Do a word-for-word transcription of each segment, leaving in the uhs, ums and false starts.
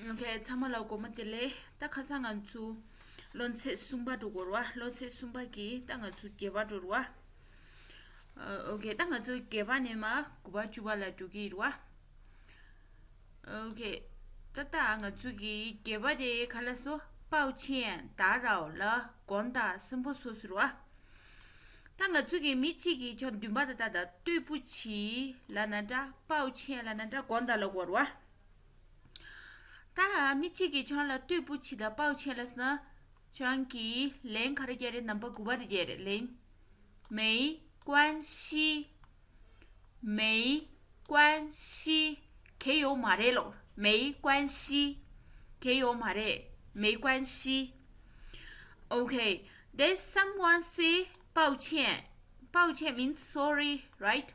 ཨོ་ཁེ། ཚང་མ་ལ་དགོང་མོ་བདེ་ལེགས། ད་ཁ་སང་ང་ཚོ་སློབ་ཚན་གསུམ་པ་འགྲོ་དགོས་རེད་བ། སློབ་ཚན་གསུམ་པ་གི་ད་ང་ཚོ་བརྒྱད་པ་འགྲོ་རེད་བ། ཨོ་ཁེ། ད་ང་ཚོ་བརྒྱད་པ་ནས་མར་དགུ་པ་བཅུ་པ་ལ་འགྲོ་གི་རེད་བ། ཨོ་ཁེ། ད་ད་ང་ཚོ་གི་བརྒྱད་པ་དེ་ག་ལ་སོ། 抱歉打扰了 དགོངས་དག་སུན་པོ་སོ་ཟེར་བ། ད་ང་ཚོ་གི་མི་གཅིག་གིས་ཁྱོད་འདུན་པ་ད་ད་ད་对不起 ལབ་ན་འདྲ། 抱歉 ལབ་ན་འདྲ། དགོངས་དག་ལབ་དགོས་རེད་བ། ད་མི་གཅིག་གིས་ཁྱོད་ལ་对不起 དང་抱歉 ལབ་ཟེར་ན། ཁྱོད་རང་གིས་ལན་ག་རེ་རྒྱག་རེད། ནམ་བར་དགུ་པ་དེ་རྒྱག་རེད། ལན། 没关系། 没关系། གལ་ཡོད་མ་རེད་ལོ། 没关系། གལ་ཡོད་མ་རེད། 没关系། Okay, then someone say 抱歉. 抱歉 means sorry, right?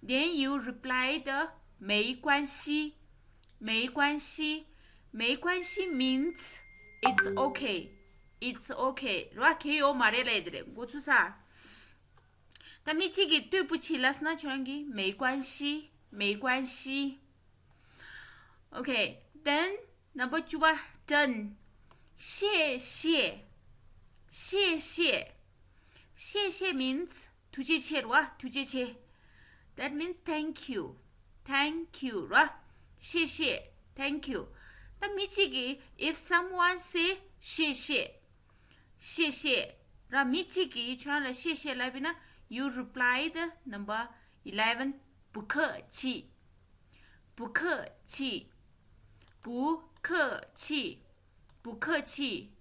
Then you reply the 没关系. 没关系. 没关系 means it's okay. It's okay. ར། གལ་ཡོད་མ་རེད་ལབ་ཡ་དེ་རེད། མགོ་ཚོས་ས། ད་མི་གཅིག་གིས་对不起 ལབ་ཟེར་ན་ཁྱོད་རང་གིས 没关系, 没关系. Okay, then number 九吧，真，谢谢，谢谢，谢谢 means ཐུགས་རྗེ་ཆེ་ར། ཐུགས་རྗེ་ཆེ། That means thank you, thank you ར། 谢谢, thank you. ད་མི་གཅིག་གིས། If someone say 谢谢, 谢谢ར། མི་གཅིག་གིས་ཁྱོད་རང་ལ་谢谢 ལབ་པ་ཡིན་ན། You reply the number eleven, 不客气, 不客气, 不客气, 不客气.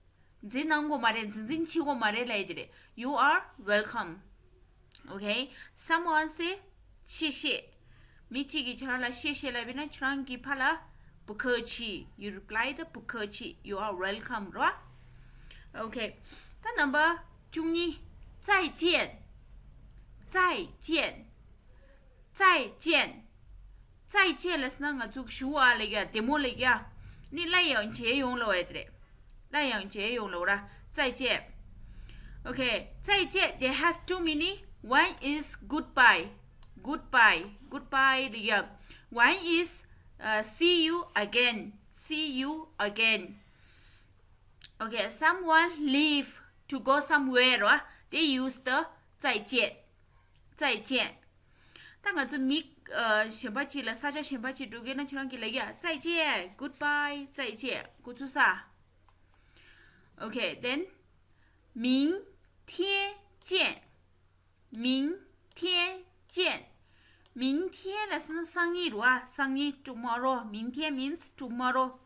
འཛིན་གནང་དགོས་མ་རེད། འཛིན་འཛིན་བྱེད་དགོས་མ་རེད་ལབ་ཡ་དེ་རེད། You are welcome. Okay, someone say 谢谢. མི་གཅིག་གིས་ཁྱོད་རང་ལ་谢谢 ལབ་པ་ཡིན་ན་ཁྱོད་རང་གིས་ཕར་ལ 不客气, you reply the 不客气, you are welcome ར། Okay, ད་number 十二, 再见, 再见, 再见. 再见 ལབ་ཟེར་ན་ང་ཚོ་ཞུ་བ་ལབ་ཡ། བདེ་མོ་ལབ་ཡ། ནི་སླར་ཡང་མཇལ་ཡོང་ལབ་ཡ་དེ་རེད། སླར་ཡང་མཇལ་ཡོང་ལབ་ར། 再见. Okay, 再见 they have two meaning. One is goodbye. Goodbye, goodbye ལབ་ཡ། One is, uh, see you again. See you again. Okay, someone leave to go somewhere ར། They use the 再见, 再见. ད་ང་ཚོ་མི་གཞན་པ་གཅིག་ལ། ས་ཆ་གཞན་པ་གཅིག་འགྲོ་གི་ན་ཁྱོད་རང་གིས་ལབ་ཡ། 再见, goodbye, 再见. མགོ་ཚོས་ས། Okay, then 明天见, 明天见. 明天 ལབ་ཟེར་ན་སང་ཉིན་ར། སང་ཉིན། tomorrow. 明天 means tomorrow.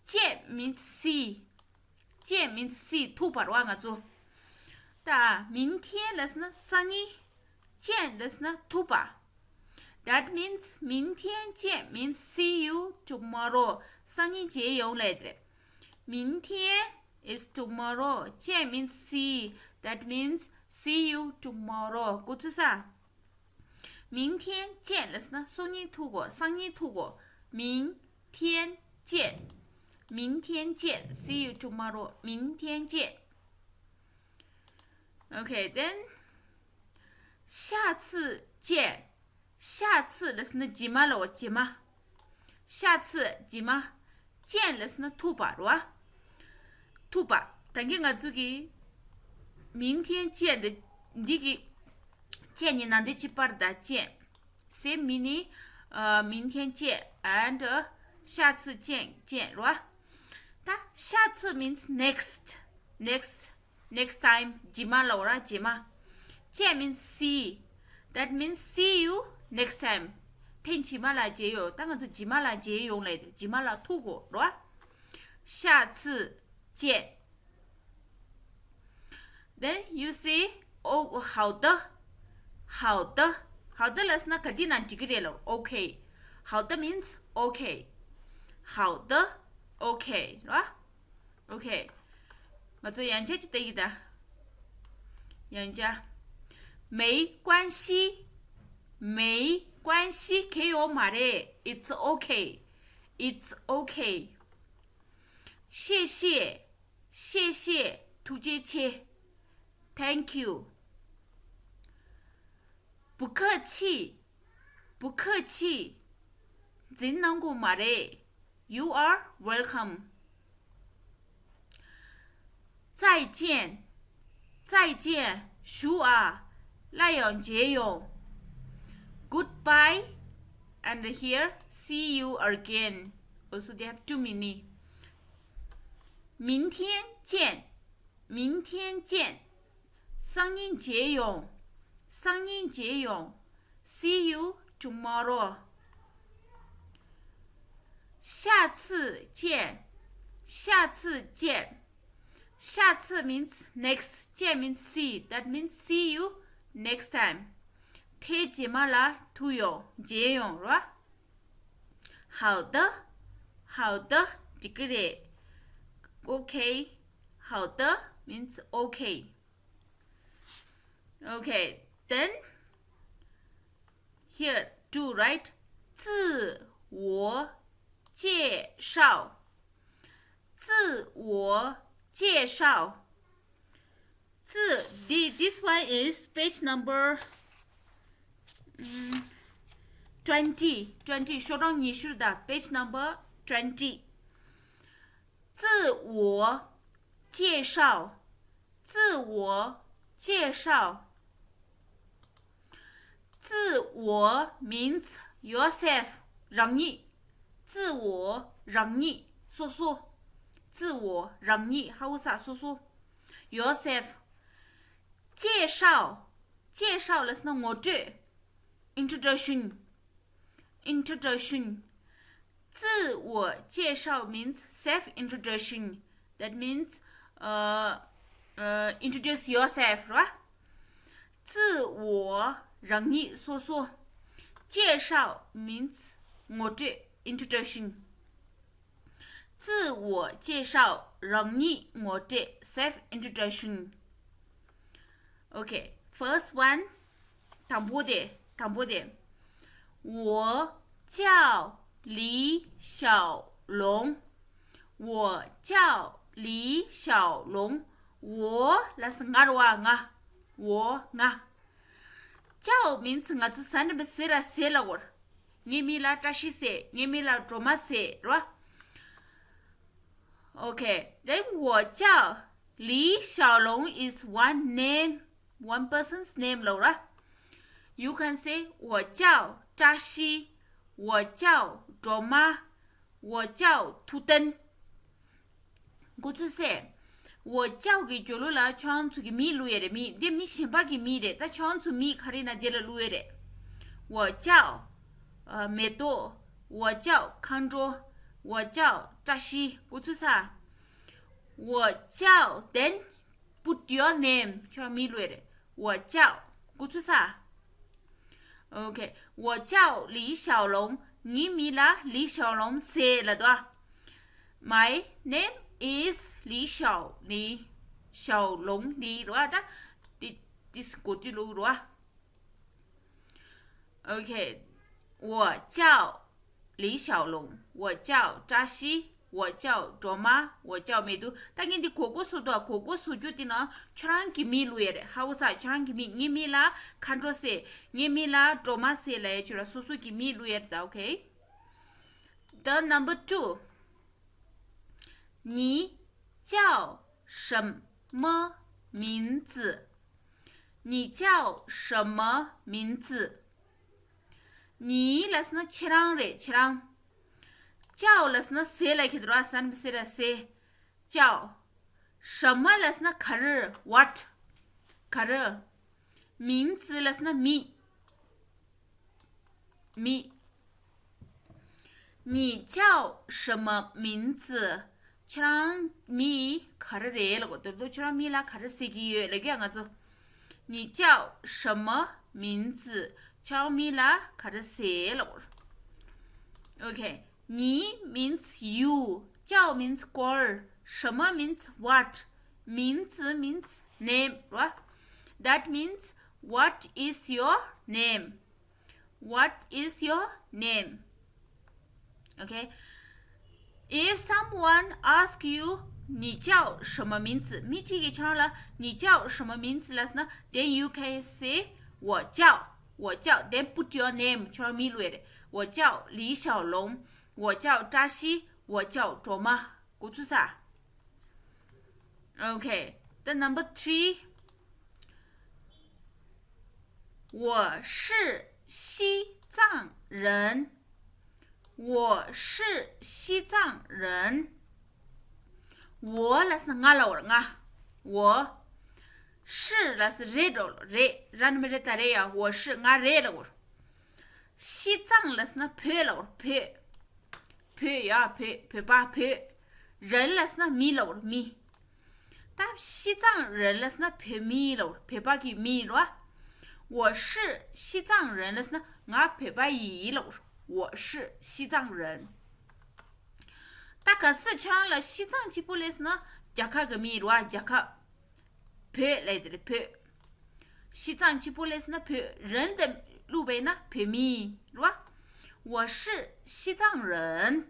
见 means see. 见 means see, ཐུག་པ་ར་ང་ཚོ། ད་明天 ལབ་ཟེར་ན་སང་ཉིན། 见 ལབ་ཟེར་ན་ཐུག་པ། That means 明天见 means see you tomorrow. སང་ཉིན་མཇལ་ཡོང་ལབ་ཡ་དེ་རེད། 明天 is tomorrow. 见 means see. That means see you tomorrow. མགོ་ཚོས་ས། 明天见 ལབ་ཟེར་ན་སང་ཉིན་ཐུག་གོ། སང་ཉིན་ཐུག་གོ། 明天见, 明天见, see you tomorrow. 明天见. Okay, then 下次见. 下次 ལབ་ཟེར་ན་རྗེས་མ་ལབ་པ། རྗེས་མ། 下次 རྗེས་མ། 见 ལབ་ཟེར་ན་ཐུག་པ་ར། ཐུག་པ། ད་གིན་ང་ཚོ་གིས 明天见 འདི། འདི་གི 见 གཉིས་ནང་དེ་གཅིག་པ་རེད་ད། 见. Same meaning, uh, 明天见 and, uh, 下次见, 见 ར། ད་下次 means next, next, next time. རྗེས་མ་ལབ་ར། རྗེས་མ། 见 means see. That means see you next time. ཐེངས་རྗེས་མ་ལ་མཇལ་ཡོང་། ད་ང་ཚོ་རྗེས་མ་ལ་མཇལ་ཡོང་ལབ་ཡ་དེ། རྗེས་མ་ལ་ཐུག་གོ་ར། 下次见. Then you say, oh, 好的, 好的, 好的 ལབ་ཟེར་ན་ག་དུས་ན་འགྲིག་གི་རེད་ལབ། Okay. 好的 means okay. 好的, okay ར། Okay. ང་ཚོ་ཡང་བསྐྱར་ཅིག་བལྟ་གི་ད། 要加。没关系, 没关系, གལ་ཡོད་མ་རེད། It's okay. It's okay. 谢谢, 谢谢, ཐུགས་རྗེ་ཆེ། Thank you. 不客气, 不客气, འཛིན་གནང་དགོས་མ་རེད། You are welcome. 再见, 再见, ཞུ་ཨ། སླར་ཡང་མཇལ་ཡོང་། Goodbye, and here, see you again. Also, they have two meaning. 明天见, 明天见, སང་ཉིན་མཇལ་ཡོང་། སང་ཉིན་མཇལ་ཡོང་། See you tomorrow. 下次见, 下次见, 下次 means next, 见 means see, that means see you next time. ཐེངས་རྗེས་མ་ལ་ཐུག་ཡོང་། མཇལ་ཡོང་ར། 好的, 好的, འགྲིག་གི་རེད། Okay, 好的 means okay. Okay, then here two, right? 自我介绍, 自我介绍. 自, thi- this one is page number, mm, twenty, twenty, ཤོག་གྲངས་ཉི་ཤུ་དང་page number twenty. 自我介绍, 自我介绍. 自我 means yourself, རང་ཉིད། 自我, རང་ཉིད, སོ་སོ། 自我, རང་ཉིད། ཧ་གོ་ས། སོ་སོ། Yourself. 介绍, 介绍 ལབ་ན་ངོ་སྤྲོད། Introduction. Introduction. 自我介绍 means self introduction. That means, uh, uh, introduce yourself, right? 自我, རང་ཉིད་སོ་སོ། 介绍 means ངོ་སྤྲོད། Introduction. 自我介绍, རང་ཉིད་ངོ་སྤྲོད། Self introduction. Okay, first one. དང་པོ་དེ། དང་པོ་དེ། 我叫李小龙。我叫李小龙。我 ལབ་ས་ང་རེད་བ། ང་། 我, ང་། 叫 means ང་ཚོ་ཟ་འདྲ་པོ་ཟེར་ར་ཟེར་ལབ་དགོས་རེད། ངའི་མིང་ལ་བཀྲ་ཤིས་ཟེར། ངའི་མིང་ལ་སྒྲོལ་མ་ཟེར་རེད་བ། Okay, then 我叫 Li Xiaolong is one name, one person's name ལབ་ར། You can say 我叫扎西，我叫卓玛，我叫图登。འགོ་ཚུགས་སེ། 我叫 གི་སྦྱོར་ལུགས་ལ་ཁྱོད་རང་ཚོ་གི་མིང་བླུག་ཡས་རེད། མིང་འདི་མི་གཞན་པ་གི་མིང་རེད། ད་ཁྱོད་རང་ཚོ་མིང་ག་རེ་ན་དེ་ལ་བླུག་ཡས་རེད། 我叫 ཨ། མེ་ཏོག 我叫 མཁའ་འགྲོ། 我叫扎西། འགོ་ཚུགས་ས། 我叫 then put your name. ཁྱོད་མིང་བླུག་ཡས་རེད། 我叫། འགོ་ཚུགས་ས། Okay, 我叫李小龙。ངའི་མིང་ལ་ལི་ཞའོ་ལོང་ཟེར་ལབ་འདུག My name is 李小- 李- 小龙 李རེད་བ། ད་འདི་འདི་གོ་དུས་ལུགས་རེད་བ། Okay, 我叫 李小龙，我叫扎西，我叫卓玛，我叫美杜。ད་ངས་འདི་གོ་གོ་སོ་དོ། གོ་གོ་སོ་རྒྱུ་དེ་ན་ཁྱོད་རང་གི་མིང་བླུག་ཡས་རེད། ཧ་གོ་ས། ཁྱོད་རང་གི་མིང་། ངའི་མིང་ལ་མཁའ་འགྲོ་ཟེར། ངའི་མིང་ལ་སྒྲོལ་མ་ཟེར་ལབ་ཡས་ཁྱོད་རང་སོ་སོ་གི་མིང་བླུག་ཡས་རེད་ད། Okay, the number two. 你叫什么名字？你叫什么名字？ 你 ལབ་ན་ཁྱེད་རང་རེད། ཁྱེད་རང་། 叫 ལབ་ན་ཟེར་ལབ་ཁྱེད་རང་ཟེར་ན་ཟེར་ར་ཟེར། 叫། 什么 ལབ་ན་ག་རེ། What? ག་རེ། 名字 ལབ་ན་མིང་། མིང་། 你叫什么名字？ ཁྱེད་རང་མིང་ག་རེ་རེད་ལབ་དགོས། དེ་ཚོ་ཁྱེད་རང་མིང་ལ་ག་རེ་ཟེར་གྱི་ཡོད་ལབ་ཀྱི་ཡ་ང་ཚོ། 你叫什么名字？ ཁྱེད་རང་མིང་ལ་ག་རེ་ཟེར་ལབ་དགོས། Okay, 你 means you, 叫 means call, 什么 means what, 名字 means name, right? That means, what is your name? What is your name? Okay. If someone ask you, 你叫什么名字? མི་གཅིག་གིས་ཁྱེད་རང་ལ་你叫什么名字 ལབ་ན། Then you can say 我叫，我叫，then put your name, ཁྱེད་རང་མིང་བླུག་ཡས་རེད། 我叫李小龙，我叫扎西，我叫卓玛。 གོ་ཚུལ་ས། Okay, the number three. 我是西藏人。 我是西藏人。 我ལབ་ཟེར་ན་ང་ལབ་དགོས་རེད། ང་། 我། 是ལབ་ཟེར་ན་རེད་འགྲོ། རེད། ར་ན་མི་རེད་ད། རེད་ཡ། 我是། ང་རེད་ལབ་དགོས་རེད། 西藏ལབ་ཟེར་ན་བོད་ལབ་དགོས་རེད། བོད། བོད་ཡ། བོད། བོད་པ། བོད། 人ལབ་ཟེར་ན་མི་ལབ་དགོས་རེད། མི། ད་西藏人ལབ་ཟེར་ན་བོད་མི་ལབ་དགོས་རེད། བོད་པ་གི་མི་རེད་བ། 我是西藏人ལབ་ཟེར་ན་ང་བོད་པ་ཡིན་ལབ་དགོས་རེད། 我是西藏人། ད་གལ་སྲིད་ཁྱེད་རང་ལ་西藏གཅིག་པོ་ལབ་ཟེར་ན་རྒྱལ་ཁབ་གི་མིང་རེད་བ། རྒྱལ་ཁབ། བོད་ལབ་དེ་རེད། བོད། 西藏གཅིག་པོ་ལབ་ཟེར་ན་བོད། 人དེ་བླུགས་པས་ན་བོད་མི་རེད་བ། 我是西藏人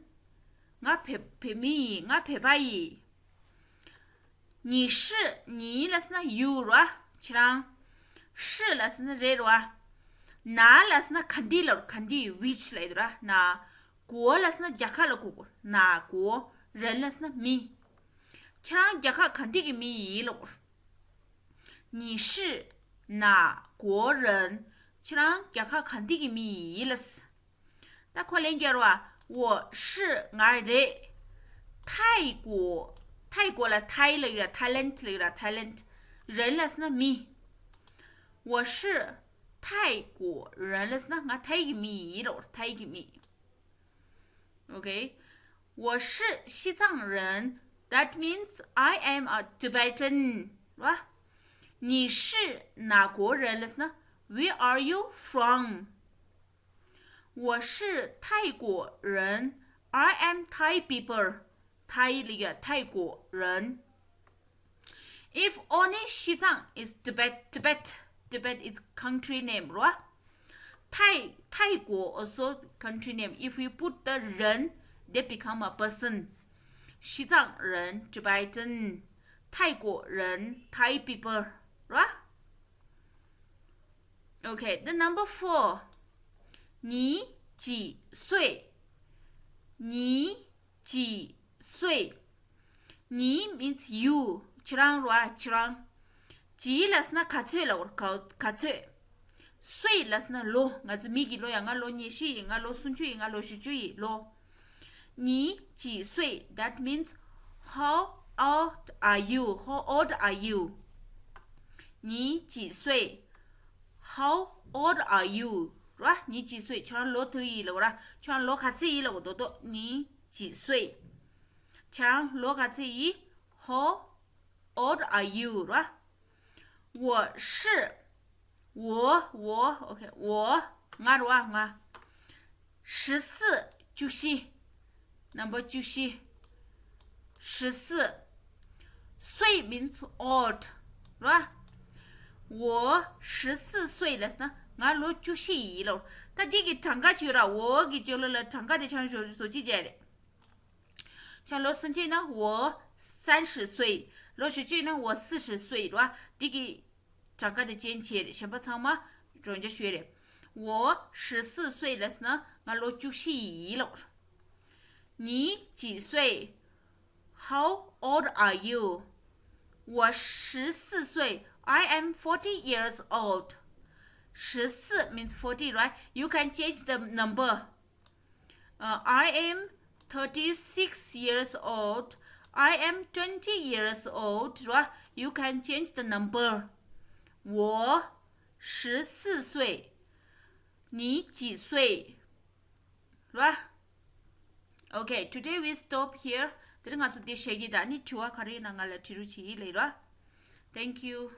། ང་བོད། བོད་མི་ཡིན། ང་བོད་པ་ཡིན། 你是། 你ལབ་ཟེར་ན་you རེད་བ། ཁྱེད་རང་། 是ལབ་ཟེར་ན་རེད་བ། 哪ལབ་ཟེར་ན་ག་འདི་ལབ། ག་འདི། which ལབ་དེ་རེད་བ། 哪国ལབ་ཟེར་ན་རྒྱལ་ཁབ་ལ་གོ་དགོས། 哪国། 人ལབ་ཟེར་ན་མི། ཁྱེད་རང་རྒྱལ་ཁབ་ག་འདི་གི་མི་ཡིན་ལབ་དགོས། 你是哪国人། ཁྱེད་རང་རྒྱལ་ཁབ་ག་འདི་གི་མི་ཡིན་ལབ་ཟེར། ད་ཁོ་ལན་རྒྱག་རོགས། 我是། ང་རེད། 泰国། 泰国ལ་ཐའི་ལབ་ཀྱི་རེད། Thailand ལབ་ཀྱི་རེད། Thailand། 人ལབ་ཟེར་ན་མི། 我是泰国人ལབ་ཟེར་ན་ང་ཐའི་གི་མི་ཡིན་ལབ། ཐའི་གི་མི། Okay. 我是西藏人། That means I am a Tibetan རེད་བ། 你是哪国人ལབ་ཟེར་ན། Where are you from? 我是泰国人། I am Thai people. ཐའི་ལབ་ཀྱི་རེད། 泰国人། If only Xizang is Tibet, Tibet, Tibet is country name རེད་བ། 泰，泰国 also country name. If you put the 人, they become a person. 西藏人 Tibetan. 泰国人 Thai people རེད་བ། Okay, the number four. 你几岁？你几岁？你 means you. ཁྱེད་རང་རེད་བ། ཁྱེད་རང་། 几ལབ་ཟེར་ན་ག་ཚོད་ལབ་དགོས་རེད། ག། ག་ཚོད། 岁ལབ་ཟེར་ན་ལོ། ང་ཚོ་མི་གི་ལོ་ཡ། ང་ལོ་ཉི་ཤུ་ཡིན། ང་ལོ་སུམ་ཅུ་ཡིན། ང་ལོ་བཞི་བཅུ་ཡིན། ལོ། 你几岁？That means how old are you? How old are you? 你几岁？ How old are you? རེད་བ། 你几岁། ཁྱོད་རང་ལོ་དུ་ཡིན་ལབ་ར། ཁྱོད་རང་ལོ་ག་ཚོད་ཡིན་ལབ་དགོས་རེད། 你几岁། ཁྱོད་རང་ལོ་ག་ཚོད་ཡིན། How old are you? རེད་བ། 我是། 我，我，okay, 我，ང་རེད་བ། ང་། 十四། བཅུ་བཞི། Number བཅུ་བཞི། 十四། 岁 means old རེད་བ། 我十四岁ལབ་ཟེར་ན་ང་ལོ་བཅུ་བཞི་ཡིན་ལབ། ད་འདི་གི་གྲངས་ཀ་ཅིག་ཡོད་ར། 我གི་རྗེས་ལོ་ལ་གྲངས་ཀ་དེ་ཁྱོད་རང་བཟོ་བཟོ་ཅིག་བྱས་རེད། ཁྱོད་ལོ་སུམ་ཅུ་ཡིན་ན། 我三十岁། ལོ་བཞི་བཅུ་ཡིན་ན། 我四十岁རེད་བ། འདི་གི་གྲངས་ཀ་དེ་ཅན་བྱས་རེད། གཞན་པ་ཚང་མ་རང་རྐྱ་ཤོས་རེད། 我十四岁ལབ་ཟེར་ན་ང་ལོ་བཅུ་བཞི་ཡིན་ལབ། 你几岁？ How old are you? 我十四岁。 I am forty years old. 十四 means forty, right? You can change the number. Uh, I am thirty-six years old. I am twenty years old, right? You can change the number. 我十四岁。 你几岁？ རེད་བ། Okay, today we stop here. དེ་རིང་ང་ཚོ་འདི་བཤད་ཀྱི་ད། ནི་དྲི་བ་ག་རེ་ཡིན་ན་ང་ལ་དྲི་རོགས་བྱེད་ཡིན་ལེ་ར། Thank you.